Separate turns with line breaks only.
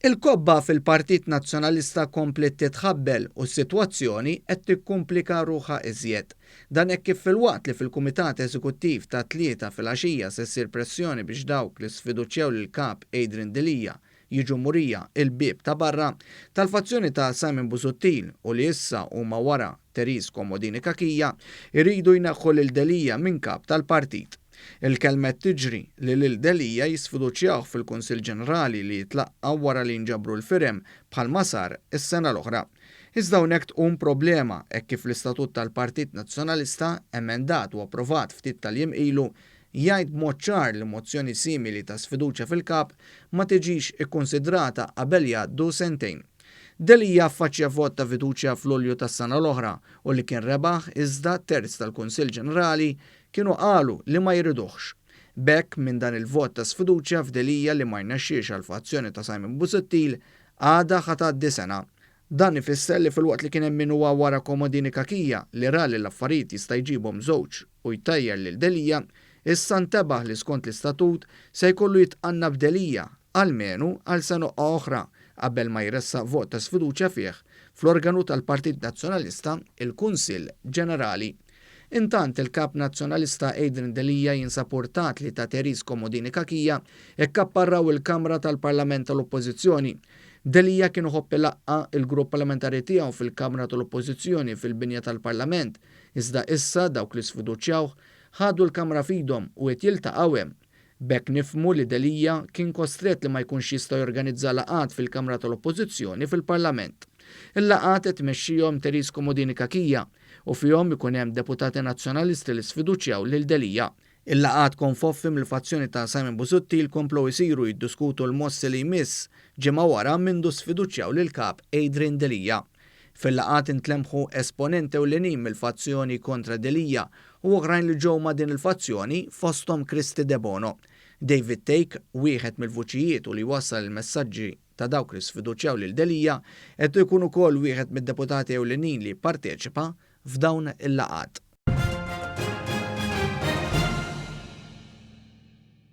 Il-kobba fil-Partit Nazzjonalista kompliet titħabbel u s-sitwazzjoni qed tikkumplika ruħha iżjed. Dan hekk kif filwaqt li fil-Kumitat Eżekuttiv tat-Tlieta filgħaxija se ssir pressjoni biex dawk li sfiduċjaw lill-Kap Adrian Delia jiġu murija l-bieb ta' barra tal-fazzjoni ta' Simon Busuttil u li issa huma wara Therese Comodini Cachia jridu jneħħu lil Delia minn Kap tal-partit. Il-kelma qed tiġri li lil Delia jisfiduċjawh fil-Kunsill Ġenerali li jitlaqqa' wara li jinġabru l-firem bħalma sar is-sena l-oħra. Iżda hawnhekk tqum problema hekk kif l-istatut tal-Partit Nazzjonalista, emendat u approvat ftit tal-jiem ilu, jgħid b'mod ċar li mozzjoni simili ta' sfiduċja fil-Kap ma tiġix ikkunsidrata qabel jgħaddu sentejn. Delia affaċċja vot ta' fiduċja f'Lulju tas-sena l-oħra u li kien rebaħ iżda terz tal-Kunsill Ġenerali kienu qalu li ma jriduhx. B'hekk minn dan il-vot ta' sfiduċja f'Delia li ma rnexxiex għall-fazzjoni ta' Simon Busuttil għadha ħa tgħaddi sena. Dan ifisser li filwaqt li kien hemm min huwa wara Comodini Cachia li ra li l-affarijiet jista' jġibhom żewġ u jtajjar lil Delia, issa ntebaħ li skont l-istatut se jkollu jitqanna b'Delia almenu għal sena oħra qabel ma jressaq vot ta' sfiduċja fih fl-organu tal-Partit Nazzjonalista, il-Kunsill Ġenerali. Intant, il-Kap Nazzjonalista Adrian Delia jinsab urtat li ta' Therese Comodini Cachia ikkapparraw il-Kamra tal-Parlament tal-Oppożizzjoni. Delia kien iħobb ilaqqa' il-grupp parlamentari tiegħu fil-Kamra tal-Oppożizzjoni fil-binja tal-Parlament, iżda issa dawk li sfiduċjawh ħadu l-Kamra f'idhom u qed jiltaqgħu hemm. B'hekk nifhmu li Delia kien kostrett li ma jkunx jista' jorganizza laqgħat fil-Kamra tal-Oppożizzjoni fil-Parlament. Il-laqgħat qed tmexxihom Therese Comodini Cachia u fihom ikun hemm deputati Nazzjonalisti li sfiduċjaw lil Delia. Il-laqgħat konfoffi mill-fazzjoni ta' Simon Busuttil komplew isiru jiddiskutu l-mossi li jmiss ġimgħa wara mindu sfiduċjaw lill-Kap Adrian Delia. Fil-laqgħat intlemħu esponenti ewlenin mill-fazzjoni kontra Delia u oħrajn li ġew ma' din il-fazzjoni fosthom Kristy Debono. David Thake, wieħed mill-vuċijiet u li jwassal il-messaġġi ta' dawk li sfiduċjaw lil Delia, qed ikun ukoll wieħed mid-deputati ewlenin li jipparteċipa f'dawn il-laqgħat.